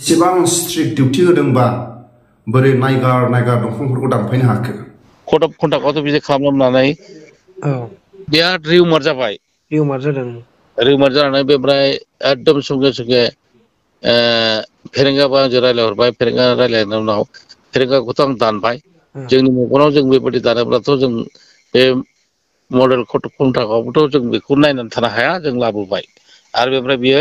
एसेबां strict duty होदोंबा बोरै नायगार दंफांफोरखौ दानफायनो हाखो? कड अफ कन्डाक्टआवथ' बिदि खालामनानै बिराद रिउमार जाबाय। रिउमार जादों। रिउमार जानानै बेनिफ्राय एकदम संगे फेरेंगाबा आंजों रायज्लायहरबाय। फेरेंगा रायज्लायनायनि उनाव फेरेंगाखौथ' आं दानबाय। जोंनि मेगनाव जों बेबायदि दानोब्लाथ' जों बे मडेल कड अफ कन्डाक्टआवबोथ' जों बेखौ नायनानै थानो हाया, जों लाबोबाय। आरो बेनिफ्राय बियो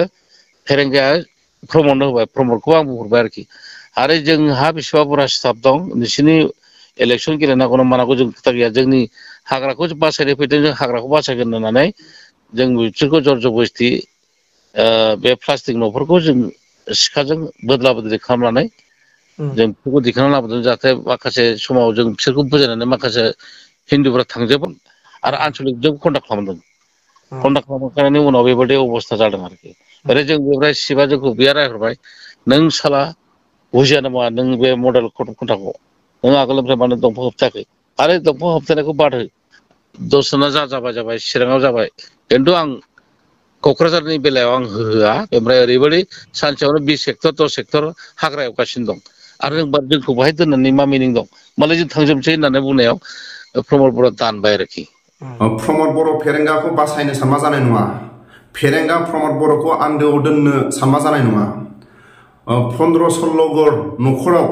फेरेंगाया प्रमटनो होबाय, प्रमटखौ आं बुंहरबाय आरोखि। आरो जोंहा बेसेबा बुरजा स्टाफ दं, नोंसोरनि इलेक्सन गेलेनांगौ ना मानांगौ जों खोथा गैया। जोंनि हाग्राखौ बासायनो फैदों, जों हाग्राखौ बासायगोन होननानै जों बिसोरखौ जर जबस्ति बे प्लास्टिक न'फोरखौ जों सिखाजों बोदला बोदलि खालामनानै जों बेफोरखौ दिखांना लाबोदों, जाहाथे माखासे समाव जों बिसोरखौ बुजायनानै माखासे हिन्दुफोरा थांजोबो आरो आनसलिकजों कन्डाक्ट खालामदों। कन्डाक्ट खालामखांनायनि उनाव बेबायदि अबस्था जादों आरोखि। ओरै जों बेनिफ्राय शिबा जोंखौ बिया रायहरबाय, नों साला बुजिया नामा नों बे मडेल कड अफ कन्डाक्टखौ? नों आगोलनिफ्राय मानो दंफां होबथायाखै? आरो दंफां होबथानायखौ बाद हो, दसेना जाबाय, चिराङाव जाबाय, खिन्थु आं क'क्राझारनि बेलायाव आं होआ। ओमफ्राय ओरैबायदि सानसेयावनो 20 हेक्टर 10 हेक्टर हाग्रा एवगासिनो दं। आरो जोंखौ बाहाय दोननानै मा मिनिं दं? मालाय जों थांजोबनोसै होननानै बुंनायाव प्रमद बर'आ दानबाय आरोखि। प्रमद बर' फेरेंगाखौ बासायनो सानबा जानाय नङा। फेरेंगा प्रमद बर'खौ आन्दोआव दोननो सानबा जानाय नङा। 15-16 घर न'खराव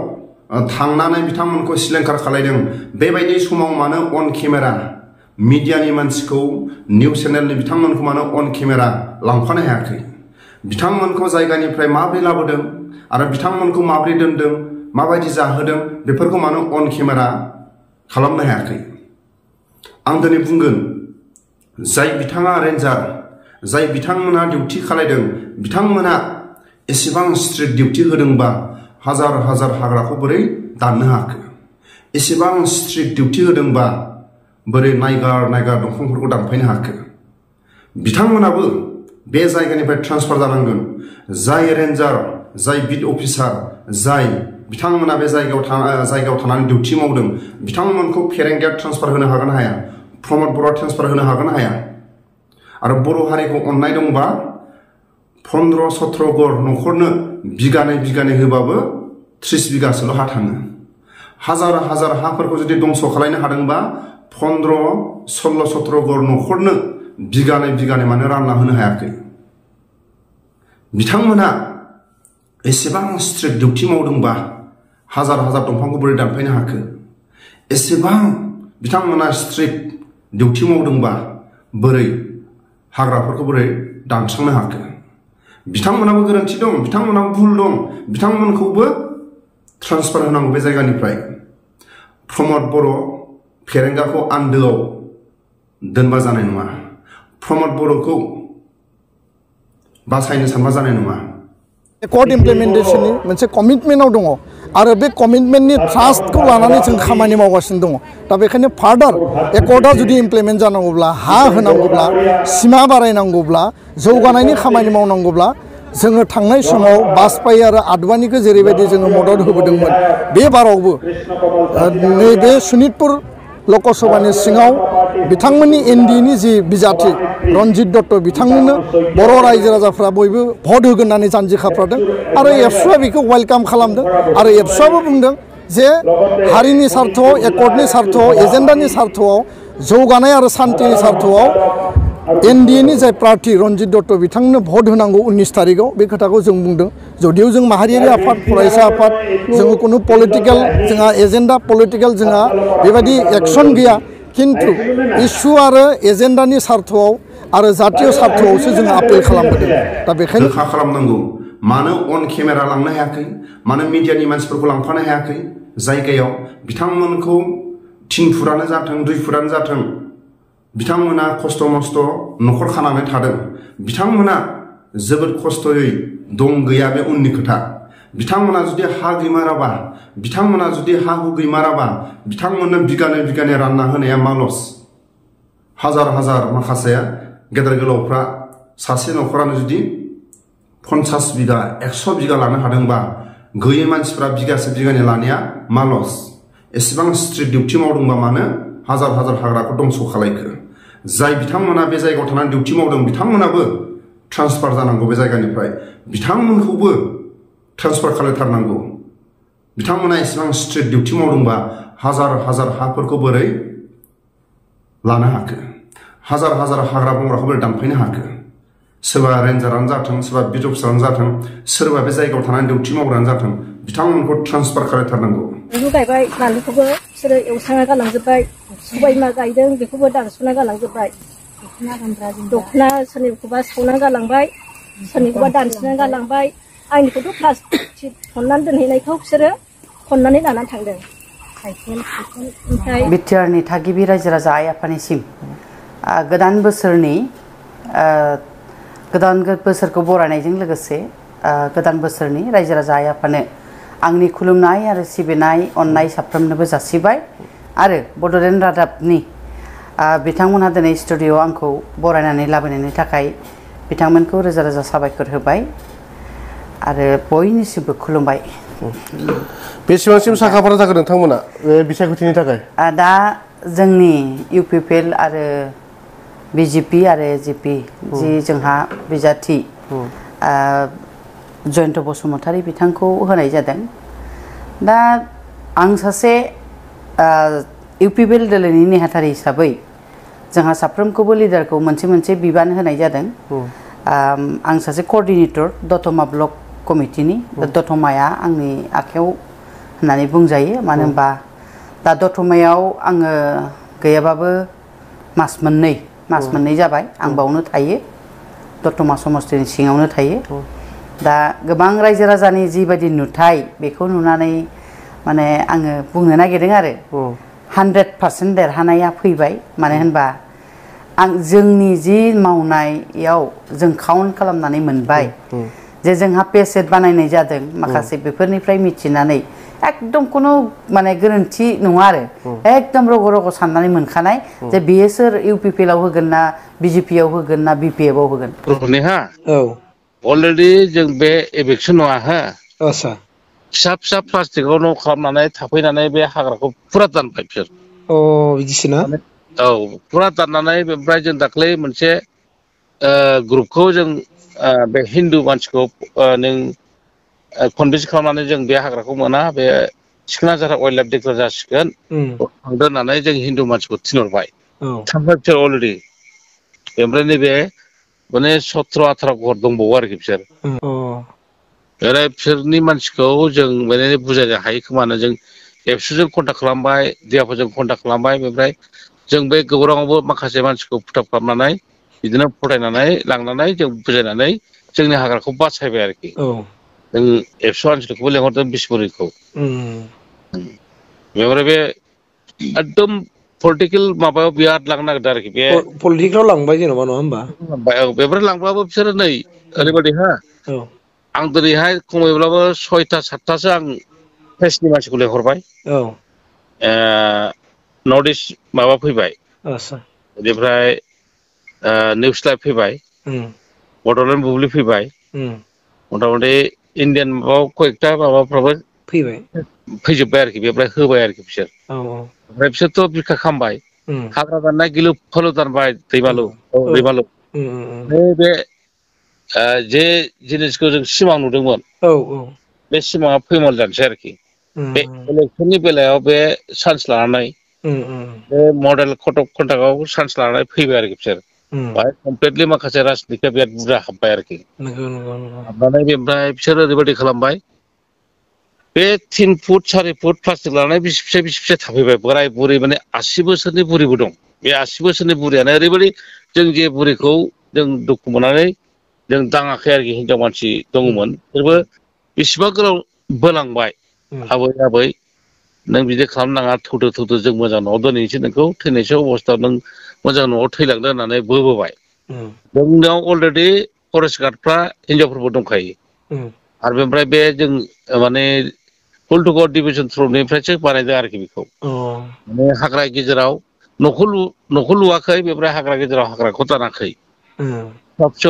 थांनानै बिथांमोनखौ सिलिंखार खालायदों। बेबायदि समाव मानो अन केमेरा मिडियानि मानसिखौ, निउस चेनेलनि बिथांमोनखौ मानो अन केमेरा लांफानो हायाखै? बिथांमोनखौ जायगानिफ्राय माबोरै लाबोदों आरो बिथांमोनखौ माबोरै दोनदों, माबायदि जाहोदों, बेफोरखौ मानो अन केमेरा खालामनो हायाखै? आं दिनै बुंगोन, जाय बिथाङा रेन्जार, जाय बिथांमोना डिउटि खालायदों, बिथांमोना एसेबां स्ट्रिक्ट डिउटि होदोंबा हाजार हाजार हाग्राखौ बोरै दाननो हाखो? एसेबां स्ट्रिक्ट डिउटि होदोंबा बोरै नायगार दंफांफोरखौ दानफायनो हाखो? बिथांमोनाबो बे जायगानिफ्राय ट्रान्सफार जानांगोन। जाय रेन्जार, जाय बिट अफिसार, जाय बिथांमोना बे जायगायाव थानानै डिउटि मावदों, बिथांमोनखौ फेरेंगाया ट्रान्सफार होनो हागोन हाया? प्रमद बर'आ ट्रान्सफार होनो हागोन हाया? आरो बर' हारिखौ अननाय दंबा 15-17 घर न'खरनो बिगानै होबाबो 30 बिगासोल' हा थाङो। हाजार हाजार हाफोरखौ जुदि दंस' खालायनो हादोंबा 15-16-17 घर न'खरनो बिगानै मानो रानना होनो हायाखै? बिथांमोना एसेबां स्ट्रिक्ट डिउटि मावदोंबा हाजार हाजार दंफांखौ बोरै दानफायनो हाखो? एसेबां बिथांमोना स्ट्रिक्ट डिउटि मावदोंबा बोरै हाग्राफोरखौ बोरै दानस्रांनो हाखो? बिथांमोनाबो गोरोन्थि दं, बिथांमोनाबो भुल दं, बिथांमोनखौबो ट्रान्सफार होनांगौ बे जायगानिफ्राय। प्रमद बर' फेरेंगाखौ आन्दोआव दोनबा जानाय नङा। प्रमद बर'खौ बासायनो सानबा जानाय नङा। एकर्ड इमप्लिमेन्टेशननि मोनसे कमिटमेन्टआव दङ आरो बे कमिटमेन्टनि ट्रास्टखौ लानानै जों खामानि मावगासिनो दङ। दा बेखायनो फार्दार एकर्डआ जुदि इमप्लिमेन्ट जानांगौब्ला, हा होनांगौब्ला, सिमा बारायनांगौब्ला, जौगानायनि खामानि मावनांगौब्ला जोङो थांनाय समाव बाजपेयी आरो आडवाणीखौ जेरैबायदि जोङो मदद होबोदोंमोन, बे बारावबो नैबे सनितपुर लकसभानि सिङाव बिथांमोननि एनडिएनि जि बिजाथि रन्जित दत्त बिथांमोननो बर' रायजो राजाफ्रा बयबो भट होगोन होननानै जानजि खाफ्रादों आरो एबसुआ बेखौ वेलकाम खालामदों। आरो एबसुआबो बुंदों जे हारिनि सार्थआव, एकर्डनि सार्थआव, एजेन्डानि सार्थआव, जौगानाय आरो सान्थिनि सार्थआव एनडिएनि जाय प्रार्थी रन्जित दत्त बिथांनो भट होनांगौ 19 तारिखआव, बे खोथाखौ जों बुंदों। जदिव जों माहारियारि आफाद, फरायसा आफाद, जोङो कुनु पलिटिकेल जोंहा एजेन्डा, पलिटिकेल जोंहा बेबायदि एक्सन गैया, किन्तु इस्यु आरो एजेन्डानि सार्थआव आरो जातीय सार्थआवसो जों आपिल खालामबोदों। दा बेखायनो रोखा खालामनांगौ। मानो अन केमेरा लांनो हायाखै? मानो मिडियानि मानसिफोरखौ लांफानो हायाखै? जायगायाव बिथांमोनखौ 3 फुटानो जाथों 2 फुटानो जाथों, बिथांमोना खस्थ' मस्थ' न'खर खानानै थादों। बिथांमोना जोबोद खस्थ'यै दं गैया बे उननि खोथा। बिथांमोना जुदि हा गैमाराबा, बिथांमोना जुदि हा हु गैमाराबा, बिथांमोननो बिगानै रानना होनाया मा लस? हाजार हाजार माखासे गेदेर गोलावफ्रा सासे न'खरानो जुदि 50 बिगा 100 बिगा लानो हादोंबा, गैयै मानसिफ्रा बिगासे बिगानै लानाया मा लस? एसेबां स्ट्रिक्ट डिउटि मावदोंबा मानो हाजार हाजार हाग्राखौ दंस' खालायखो? जाय बिथांमोना बे जायगायाव थानानै डिउटि मावदों, बिथांमोनाबो ट्रान्सफार जानांगौ बे जायगानिफ्राय। बिथांमोनखौबो ट्रेन्सफार खालामथारनांगौ बिथांमोना एसेबां स्ट्रिक्ट डिउटि मावदोंबा हाजार हाजार हाफोरखौ बोरै लानो हाखो हाजार हाजार हाग्रा बंग्राखौ बोरै दानफायनो हाखो सोरबा रेन्जारानो जाथों सोरबा बिट अफिसारानो जाथों सोरबा बे जायगायाव थानानै डिउटि मावग्रायानो जाथों बिथांमोनखौ ट्रेन्सफार खालामथारनांगौ बानलु गायबाय बानलुखौबो बिसोरो एवस्रांना गालांजोब्बाय सबाय बिमा गायदों बेखौबो दानस'ना गालांजोब्बाय दखना सोरनिखौबा सावना गालांबाय सोरनिखौबा दानस'ना गालांबाय आंनिखौथ' प्लास्टिक खननानै दोनहैनायखौ बिसोरो खननानै लानानै थांदों ओमफ्राय बिटिआरनि थागिबि रायजो राजा आइ आफानिसिम गोदान बोसोरनि गोदान बोसोरखौ बरायनायजों लोगोसे गोदान बोसोरनि रायजो राजा आइ आफानो आंनि खुलुमनाय आरो सिबिनाय अननाय साफ्रोमनोबो जासिबाय आरो बड'लेण्ड रादाबनि बिथांमोनहा दिनै स्टुडिअ'आव आंखौ बरायनानै लाबोनायनि थाखाय बिथांमोनखौ रोजा रोजा साबायखर होबाय आरो बयनिसिमबो खुलुमबाय बेसेबांसिम साखाफारा जागोन नोंथांमोना बे बिसायख'थिनि थाखाय दा जोंनि इउपिपिएल आरो बिजेपि आरो एजिपि जि जोंहा बिजाथि जयन्त बसुमतारी बिथांखौ होनाय जादों दा आं सासे इउपिपिएल दोलोनि नेहाथारि हिसाबै जोंहा साफ्रोमखौबो लिडारखौ मोनसे मोनसे बिबान होनाय जादों आं सासे क'र्डिनेटर दतमा ब्लक कमिटिनि दतमाया आंनि आखायाव होननानै बुंजायो मानो होनबा दा दतमायाव आङो गैयाबाबो मास मोननै जाबाय आं बावनो थायो दतमा समस्तिनि सिङावनो थायो दा गोबां रायजो राजानि जिबायदि नुथाय बेखौ नुनानै माने आङो बुंनो नागिरदों आरो 100% देरहानाया फैबाय मानो होनबा आं जोंनि जि मावनायाव जों काउन्ट खालामनानै मोनबाय जे जोंहा पेसेट बानायनाय जादों माखासे बेफोरनिफ्राय मिथिनानै एकदम कुनु माने गोरोन्थि नङा आरो एकदम रग' रग' साननानै मोनखानाय जे बियो सोर इउपिपिएलआव होगोन ना बिजेपिआव होगोन ना बिपिएफआव होगोन नेहा अलरेडि जों बे एभेक्सन नङा हा आच्छा फिसा फिसा प्लास्टिकआव न' खालामनानै थाफैनानै बे हाग्राखौ फुरा दानबाय बिसोर बिदिसो ना औ फुरा दाननानै ओमफ्राय जों दाख्लै मोनसे ग्रुपखौ जों बे हिन्दु मानसिखौ नों कनभिन्स खालामनानै जों बे हाग्राखौ मोना बे सिखोना जाहार वाइल्ड लाइफ डिक्लेयार जासिगोन थांदो होननानै जों हिन्दु मानसिखौ थिनहरबाय थांबाय बिसोर अलरेडि ओमफ्राय नैबे माने 17-18 घर दंबावो आरोखि बिसोर ओमफ्राय बिसोरनि मानसिखौ जों माने बुजायनो हायो खोमानो जों एबसुजों कन्टाक्ट खालामबाय दियाफोरजों कन्टाक्ट खालामबाय ओमफ्राय जों बे गौराङावबो माखासे मानसिखौ फुटाब खालामनानै बिदिनो फरायनानै लांनानै जों बुजायनानै जोंनि हाग्राखौ बासायबाय आरोखि जों एबसु आनसलिकखौबो लेंहरदों बिसमुरिखौ बेनिफ्राय बे एकदम पलिटिकेल माबायाव बिराद लांनो नागिरदों आरोखि बे पलिटिक्सआव लांबाय जेन'बा नङा होमबा बेफोर लांब्लाबो बिसोरो नै ओरैबायदि हा आं दिनैहाय खमैब्लाबो 6-7थासो आं फेसनि मानसिखौ लेंहरबाय नर्थ इस्ट माबा फैबाय बेनिफ्राय निउस लाइभ फैबाय बड'लेण्ड बुब्लि फैबाय मथा मथि इण्डियान माबायाव कयेकथा माबाफ्राबो फैजोब्बाय आरोखि बेनिफ्राय होबाय आरोखि बिसोर ओमफ्राय बिसोरथ' बिखा खामबाय हाग्रा दाननाय गिलु फालु दानबाय दैमालु बे जे जिनिसखौ जों सिमां नुदोंमोन बे सिमाङा फैमाल जानोसै आरोखि बे इलेक्सननि बेलायाव बे चान्स लानानै बे मडेल कड अफ कन्डाक्टआव चान्स लानानै फैबाय आरोखि बिसोर बाहाय कमप्लिटलि माखासे राजनितिया बिराद बुरजा हाबबाय आरोखि हाबनानै ओमफ्राय बिसोर ओरैबायदि खालामबाय बे 3 फुट 4 फुट प्लास्टिक लानानै बिसि फिसा थाफैबाय बोराय बुरै माने 80 बोसोरनि बुरिबो दं बे 80 बोसोरनि बुरियानो ओरैबायदि जों जे बुरिखौ जों दुखु मोननानै जों दाङाखै आरोखि हिनजाव मानसि दङमोन बिसोरबो बेसेबा गोलाव बोलांबाय आबै नों बिदि खालामनाङा थौदो जों मोजां न'आव दोनहैनोसै नोंखौ थैनायसो अबस्थायाव नों मोजां न'आव थैलांदो होननानै बोबोबाय जोंनियाव अलरेडि फरेस्ट गार्डफ्रा हिनजावफोरबो दंखायो आरो बेनिफ्राय बे जों माने हुल्टुगाव डिभिजन थ्रुनिफ्रायसो बानायदों आरोखि बेखौ माने हाग्रा गेजेराव न'खौ लुवाखै बेनिफ्राय हाग्रा गेजेराव हाग्राखौ दानाखै फिसा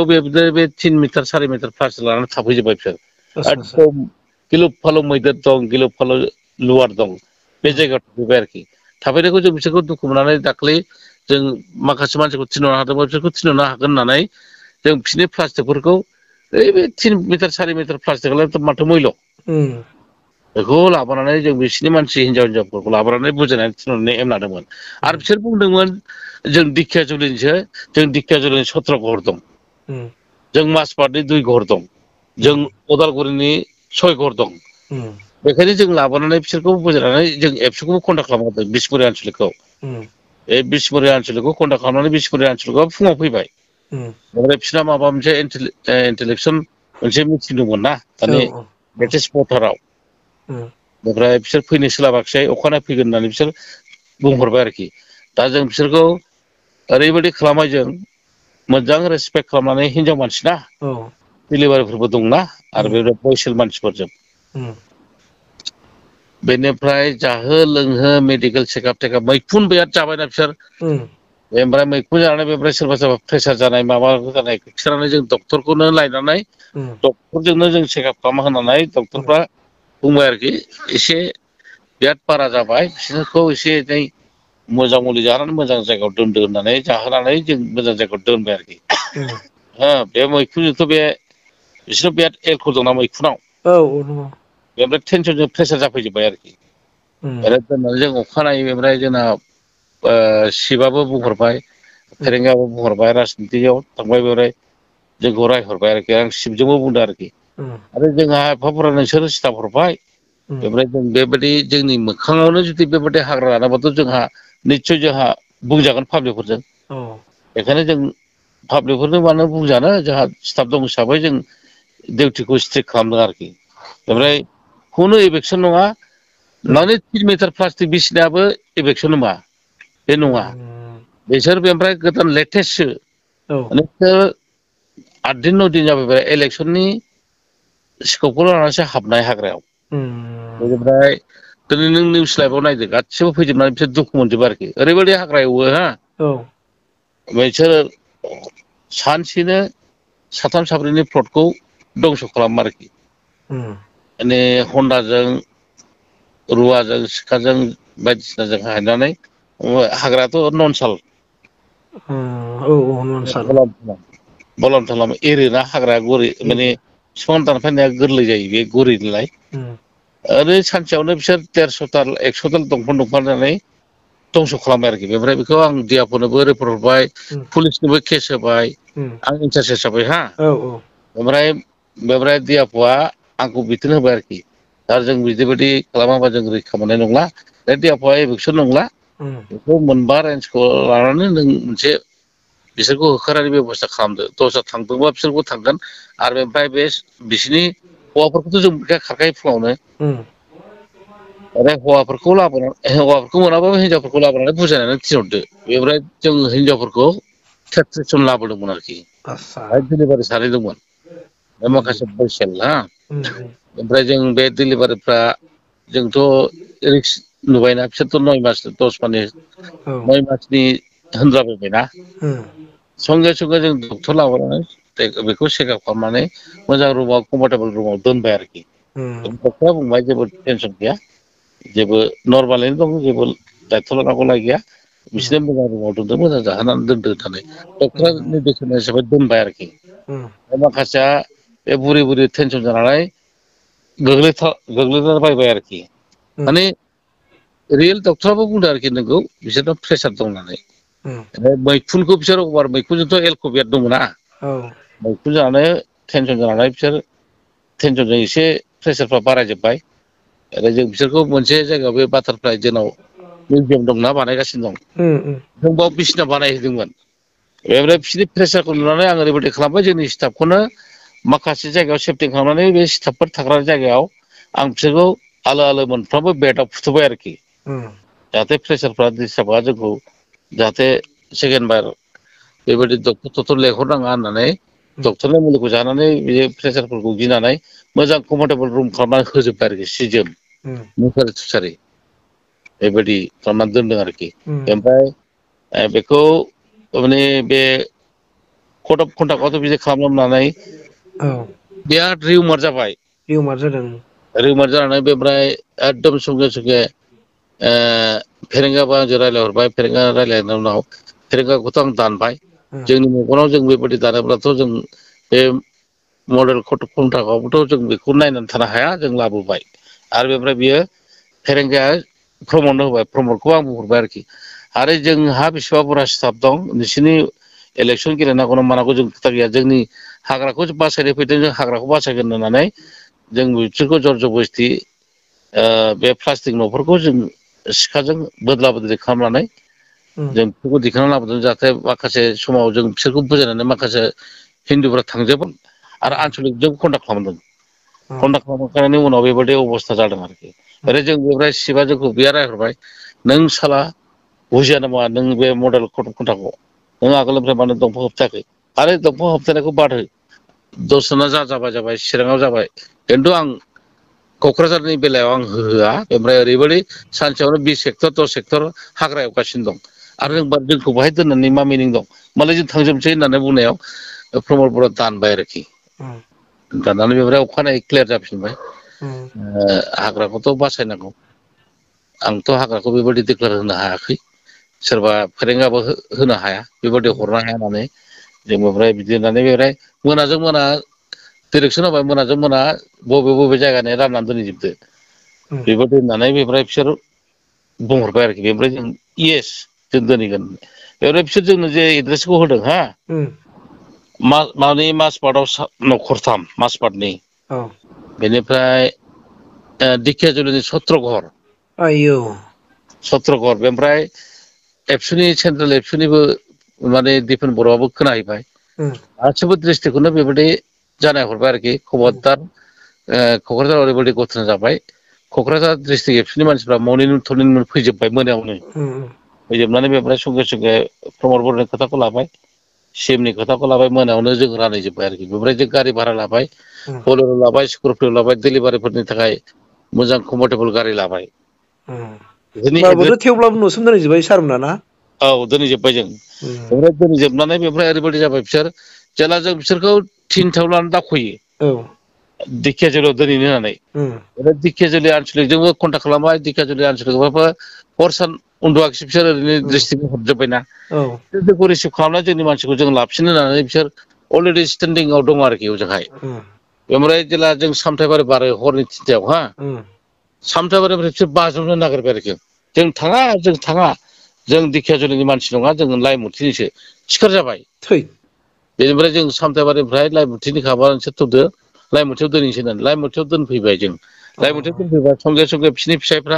बे 3 मिटार 4 मिटार प्लास्टिक लानानै थाफैजोब्बाय बिसोर एकदम गिलु फालु मैदेर दं गिलु फालु लुवार दं बे जायगायाव थाफैबाय आरोखि थाफैनायखौ जों बिसोरखौ दुखु मोननानै दाख्लै जों माखासे मानसिखौ थिनहरनो हादोंमोन बिसोरखौ थिनहरनो हागोन होननानै जों बिसोरनि प्लास्टिकफोरखौ बे 3 मिटार 4 मिटार प्लास्टिकआलाय माथो मैल' बेखौ लाबोनानै जों बिसिनि मानसि हिनजावफोरखौ लाबोनानै बुजायनानै थिनहरनो एम लादोंमोन आरो बिसोर बुंदोंमोन जों दिखियाजुलिनिसो जों दिखियाजुलिनि 17 घर दं जों माजबाटनि 2 घर दं जों उदालगुरिनि 6 घर दं बेखायनो जों लाबोनानै बिसोरखौ बुजायनानै जों एबसुखौबो कन्टाक्ट खालामदों बिसमुरि आनसलिकखौ बे बिसमुरि आनसलिकखौ कन्टाक्ट खालामनानै बिसमुरि आनसलिकआ फुङाव फैबाय ओमफ्राय बिसोरना माबा मोनसे इन्टेलेक्सन मोनसे मिटिं दंमोन ना दानि ब्रिटिश पर्टाराव ओमफ्राय बिसोर फैनो सोलाबाखिसै अखानायै फैगोन होननानै बिसोर बुंहरबाय आरोखि दा जों बिसोरखौ ओरैबायदि खालामबाय जों मोजां रेसपेक्ट खालामनानै हिनजाव मानसि ना डिलिभारिफोरबो दंना आरो बे बैसोर मानसिफोरजों बेनिफ्राय जाहो लोंहो मेडिकेल चेकआप टेकआप मैखुन बिराद जाबायना बिसोर ओमफ्राय मैखुन जानानै बेनिफ्राय सोरबा सोरबा प्रेसार जानाय माबा जानाय खिथानानै जों डक्टरखौनो लायनानै डक्टरजोंनो जों चेकआप खालामना होनानै डक्टरफ्रा बुंबाय आरोखि एसे बिराद बारा जाबाय बिसोरखौ एसे एनै मोजां मुलि जाहोनानै मोजां जायगायाव दोनदो होननानै जाहोनानै जों मोजां जायगायाव दोनबाय आरोखि बे मैखुनजोंथ' बे बिसोर बिराद एलक' दंना मैखुनाव बेनिफ्राय टेनसनजों प्रेसार जाफैजोब्बाय आरोखि ओमफ्राय दोननानै जों अखानायै बेनिफ्राय जोंना शिबाबो बुंहरबाय फेरेंगाबो बुंहरबाय राजनितियाव थांबाय बेनिफ्राय जोंखौ रायहरबाय आरोखि आं शिबजोंबो बुंदों आरोखि आरो जोंहा एफाफोरा नोंसोर स्टाफ हरबाय ओमफ्राय जों बेबायदि जोंनि मोखाङावनो जुदि बेबायदि हाग्रा लानाबाथ' जोंहा निस्सय जोंहा बुंजागोन पाब्लिकफोरजों बेखायनो जों पाब्लिकफोरजों मानो बुंजानो जोंहा स्टाफ दं हिसाबै जों डिउटिखौ स्ट्रिक्ट खालामदों आरोखि ओमफ्राय खुनु इभेकसन नङा माने 3 मिटार प्लास्टिक बिसिनायाबो इभेकसन नङा बे नङा बिसोर बेनिफ्राय गोदान लेटेस्टसो माने 8 दिन 9 दिन जाबाय इलेक्सननि स्कपखौ लानानैसो हाबनाय हाग्रायाव बेनिफ्राय दिनै नों निउस लाइभआव नायदो गासिबो फैजोबनानै बिसोर दुखु मोनजोबो आरोखि ओरैबायदि हाग्रा एवो हा बिसोर सानसेनो 3 4 प्लटखौ दंस' खालामो आरोखि माने हन्डाजों रुवाजों सिखाजों बायदिसिनाजों हायनानै हाग्रायाथ' ननसाल बलाम थालाम एरोना हाग्राया गुरै माने बिफां दानफायनाया गोरलै जायो बे गुरैनालाय ओरै सानसेयावनो बिसोर 150 दाल 100 दाल दंफां दानफायनानै दंस' खालामबाय आरोखि बेनिफ्राय बेखौ आं डिआरअ'नोबो रिपर्ट हरबाय पुलिसनोबो केस होबाय आं इन्टारेस्ट जाबाय हा ओमफ्राय डिआरअ'आ आंखौ बिथोन होबाय आरोखि दा जों बिदिबायदि खालामाबा जों रैखा मोननाय नंला दा डिआरअ'आ एभेकसन नंला बेखौ मोनबा रेन्जखौ लानानै नों मोनसे बिसोरखौ होखारनायनि बेब'स्था खालामदो दस्रा थांदोंबा बिसोरखौ थांगोन आरो ओमफ्राय बे बिसिनि हौवाफोरखौथ' जों खारखायो फुङावनो हौवाफोरखौ मोनाबाबो हिनजावफोरखौ लाबोनानै बुजायनानै थिनहरदो बेनिफ्राय जों हिनजावफोरखौ 33 जन लाबोदोंमोन आरोखि डिलिभारि सानै दंमोन माखासे बैसोआनो ना ओमफ्राय जों बे डिलिभारिफ्रा जोंथ' रिक्स नुबायना बिसोरथ' 9 मास 10 मासनि 9 मासनि होनजाबोबायना संगे संगे जों डक्टर लाबोनानै बेखौ चेकआप खालामनानै मोजां रुमाव कम्फर्टेबल रुमाव दोनबाय आरोखि डक्टरा बुंबाय जेबो टेनसन गैया जेबो नर्मालैनो दं जेबो दायथ' लानांगौ लाय गैया बिसोरनो मोजां रुमाव दोनदों मोजां जाहोनानै दोनदो होननानै डक्टरा निर्देशन हिसाबै दोनबाय आरोखि माखासेया बे बुरि टेनसन जानानै गोग्लैना बायबाय आरोखि माने रियेल डक्टराबो बुंदों आरोखि नोंगौ बिसोरनाव प्रेसार दं होननानै मैखुनखौ बिसोर अभार मैखुनजोंथ' एलक'बियाद दंना मैखुन जानानै टेनसन जानानै बिसोर टेनसनजों एसे प्रेसारफ्रा बारायजोब्बाय आरो जों बिसोरखौ मोनसे जायगायाव बे बाटारफ्लाइ जोंनाव मिउजियाम दंना बानायगासिनो दं जों बाव बिसिना बानायहैदोंमोन बेनिफ्राय बिसोरनि प्रेसारखौ नुनानै आं ओरैबायदि खालामबाय जोंनि स्टाफखौनो माखासे जायगायाव सेफटिं खालामनानै बे स्टाफफोर थाग्रा जायगायाव आं बिसोरखौ आलो मोनफ्रोमबो बेडआव फुथुबाय आरोखि जाहाथे प्रेसारफ्रा डिस्टार्बा जोंखौ जाहाथे सेकेन्ड बार बेबायदि डक्टर लेंहरनाङा होननानै डक्टरनि मुलिखौ जानानै बे प्रेसारफोरखौ गिनानै मोजां कम्फर्टेबल रुम खालामनानै होजोब्बाय आरोखि सिजोम मुसारि थुसारि बेबायदि खालामनानै दोनदों आरोखि ओमफ्राय बेखौ माने बे कड अफ कन्डाक्टआवथ' बिदि खालामनो होननानै बिराद रिउमार जाबाय रिउमार जानानै बेनिफ्राय एकदम संगे संगे फेरेंगाबो आंजों रायज्लायहरबाय फेरेंगा रायज्लायनायनि उनाव फेरेंगाखौथ' आं दानबाय जोंनि मेगनाव जों बेबायदि दानोब्लाथ' जों बे मडेल खुंथाखौबोथ' जों बेखौ नायनानै थानो हाया जों लाबोबाय आरो बेनिफ्राय बियो फेरेंगाया प्रमटनो होबाय प्रमटखौ आं बुंहरबाय आरोखि आरो जोंहा बेसेबा बुरजा स्टाफ दं नोंसोरनि इलेक्सन गेलेनांगौ ना मानांगौ जों खोथा गैया जोंनि हाग्राखौ बासायनो फैदों जों हाग्राखौ बासायगोन होननानै जों बिसोरखौ जर जबस्ति बे प्लास्टिक न'फोरखौ जों सिखाजों बोदला बोदलि खालामनानै जों बेफोरखौ दिखांना लाबोदों जाहाथे माखासे समाव जों बिसोरखौ बुजायनानै माखासे हिन्दुफोरा थांजोबो आरो आनसलिकजों कन्टाक्ट खालामदों कन्टाक्ट खालामखांनायनि उनाव बेबायदि अबस्था जादों आरोखि ओरै जों बेनिफ्राय सिबा जोंखौ बिया रायहरबाय नों साला बुजिया नामा नों बे मडेल खुंथाखौ नों आगोलनिफ्राय मानो दंफां होबथायाखै आरो दंफां होबथानायखौ बाद हो दसेना जाबाय चिराङाव जाबाय खिन्थु आं क'क्राझारनि बेलायाव आं होआ ओमफ्राय ओरैबायदि सानसेयावनो 20 हेक्टर 10 हेक्टर हाग्रा एवगासिनो दं आरो जोंखौ बाहाय दोननानै मा मिनिं दं मालाय जों थांजोबनोसै होननानै बुंनायाव प्रमद बर'आ दानबाय आरोखि दाननानै बेनिफ्राय अखानायै क्लियार जाफिनबाय हाग्राखौथ' बासायनांगौ आंथ' हाग्राखौ बेबायदि डिक्लेयार होनो हायाखै सोरबा फेरेंगाबो होनो हाया बेबायदि हरनो हाया होननानै जों ओमफ्राय बिदि होननानै बेनिफ्राय मोनाजों मोना डिरेक्सन होबाय मोनाजों मोना बबे जायगानि राननानै दोनहैजोबदो बेबायदि होननानै बेनिफ्राय बिसोर बुंहरबाय आरोखि बेनिफ्राय जों येस जों दोनहैगोन बेनिफ्राय बिसोर जोंनो जे एड्रेसखौ होदों हा माने माजबाटआव न'खरथाम माजबाटनि बेनिफ्राय दिखियाजुलिनि सत्रघर बेनिफ्राय एबसुनि सेन्ट्रेल एबसुनिबो माने दिपेन बर'आबो खोनाहैबाय गासिबो डिस्ट्रिक्टखौनो बेबायदि जानाय हरबाय आरोखि खबरदार क'क्राझाराव ओरैबायदि घटना जाबाय क'क्राझार डिस्ट्रिक्ट एबसुनि मानसिफ्रा मर्निं टर्निं फैजोबबाय मोनायावनो फैजोबनानै बेनिफ्राय संगे प्रमद बर'नि खोथाखौ लाबाय सिएमनि खोथाखौ लाबाय मोनायावनो जों रानहैजोब्बाय आरोखि बेनिफ्राय जों गारि भारा लाबाय बलेर' लाबाय स्करपिय' लाबाय डिलिभारिफोरनि थाखाय मोजां कम्फर्टेबल गारि लाबाय थेवब्लाबो न'सिम दोनहैजोब्बाय सारमोना ना औ दोनहैजोब्बाय जों ओमफ्राय दोनहैजोबनानै बेनिफ्राय ओरैबायदि जाबाय बिसोर जेला जों बिसोरखौ थिनथायाव लानानै दावखोयो दिखियाजुलियाव दोनहैनो होननानै दिखियाजुलि आनसलिकजोंबो कन्टाक्ट खालामबाय दिखियाजुलि आनसलिकबाबो हर सान उन्दुवाखिसै बिसोर ओरैनो डिस्ट्रिक्टआव हरजोब्बायना जोंखौ रिसिभ खालामनानै जोंनि मानसिखौ जों लाबोफिनो होननानै बिसोर अलरेडि स्टेन्डिंआव दङ आरोखि ओजोंहाय ओमफ्राय जेला जों सामथायबारि बारो हरनि 3थायाव हा सामथायबारिनिफ्राय बिसोर बाज्रुमनो नागिरबाय आरोखि जों थाङा जों दिखियाजुलिनि मानसि नङा जों लाइमुथिनिसो सिखार जाबाय बेनिफ्राय जों सामथायबारिनिफ्राय लाइमुथिनि खाबा नोंसोर थ'दो लाइमुथियाव दोनहैनोसै होननानै लाइमुथियाव दोनफैबाय जों लाइमुथियाव दोनफैबा संगे बिसोरनि फिसाइफ्रा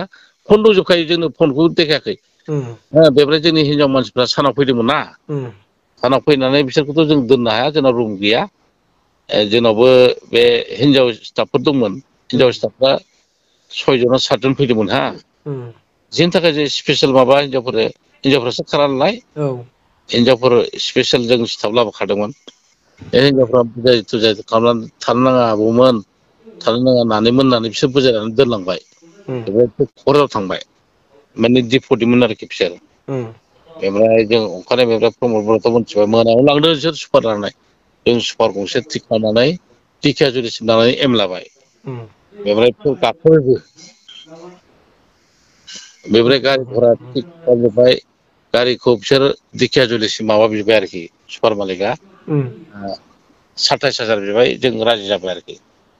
फन दंजोबखायो जोंनो फनखौ देखायाखै बेनिफ्राय जोंनि हिनजाव मानसिफ्रा सानाव फैदोंमोन ना सानाव फैनानै बिसोरखौथ' जों दोननो हाया जोंनाव रुम गैया जोंनावबो बे हिनजाव स्टाफफोर दंमोन हिनजाव स्टाफफ्रा 6 जन 7 जन फैदोंमोन हा जिनि थाखाय जों स्पेसियेल माबा हिनजावफ्रासो खारा नालाय हिनजावफोर स्पेसियेल जों स्टाफ लाबोखादोंमोन बे हिनजावफ्रा बुजाय थुजाय खालामनानै थानो नाङा आबौमोन थानो नाङा नानैमोन होननानै बिसोर बुजायनानै दोनलांबाय क'क्राझाराव थांबाय माने दिपटिमोन आरोखि बिसोर ओमफ्राय जों अखानायै प्रमद बर'थ' मोनथिबाय मोनायाव लांदों बिसोर सुपार लानाय जों सुपार गंसे थिग खालामनानै दिखियाजुलिसिम लानानै एम लाबाय बेनिफ्राय गाखोबायबो बेनिफ्राय गारि घरा थिग खालामजोब्बाय गारिखौ बिसोर दिखियाजुलिसिम माबा बिबाय आरोखि सुपार मालिकआ 27,000 बिबाय जों राजि जाबाय आरोखि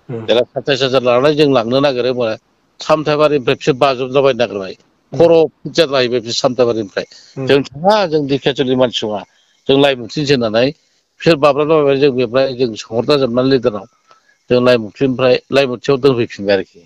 जेला 27,000 लानानै जों लांनो नागिरो सामथायबारिनिफ्राय बिसोर बाज्रुमलाबायनो नागिरबाय खर' पिज्जा जाहैबाय बिसोर सामथायबारिनिफ्राय जों थाङा जों दिखियाजुलिनि मानसि नङा जों लाइमुथिनोसै होननानै बिसोर बाब्राबलाबायबाय जों बेनिफ्राय जों सोंहरला जोबनानै लिडारनाव जों लाइमुथियाव दोनफैफिनबाय आरोखि